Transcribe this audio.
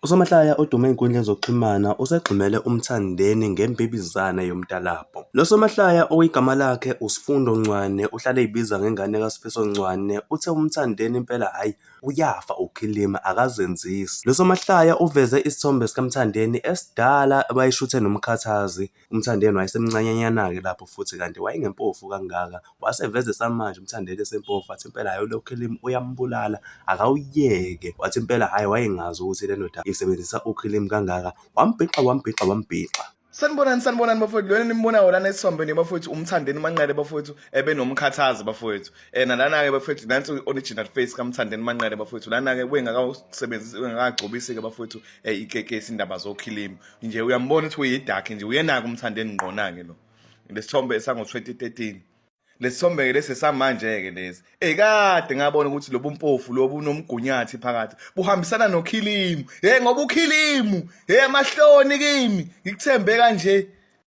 Usomahlaya odume ey'nkundleni zokuxhumana usegxumele uMthandeni ngembibizane yomtalabho. Lo somahlaya oyigama lakhe uSfundo Ncwane uhlale eyibiza ngengane kaSifiso Ncwane uthe uMthandeni impela hhayi uyafa ukhilima akazenzisi. Lo somahlaya uveze isithombe sikaMthandeni esidala abayishuthe noMkhathazi. UMthandeni wayesemncanyanyana-ke lapho futhi kanti wayengempofu kangaka. Wase eveza esamanje uMthandeni esempofu wathi impela hhayi lo khilimu uyambulala akawuyeke. Wathi impela hhayi wayengazi ukuthi le ndoda isebenzisa ukhilimu kangaka. Wambhixa wambhixa wambhixa. Sanibonani sanibonani bafowethu, lona nimbonayo lana esithombeni bafowethu uMthandeni Manqele bafowethu, ebenomkhathazi bafowethu. Nalana-ke bafowethu nansi i-original face kaMthandeni Manqele bafowethu. Lana-ke wengakawusebenzisi wengakagcobisi-ke bafowethu ikekesi indaba zokhilimu nje, uyambona ukuthi uyidark nje, uyenaka uMthandeni ngqona-ke lo. Lesithombe esango-2013, lesithombe-ke lesi esamanje-ke lesi ekade ngabona ukuthi lobu mpofu lobu nomgunyathi phakathi buhambisana nokhilimu. Hey, ngoba ukhilimu, hey, amahloni kimi ngikuthembe kanje.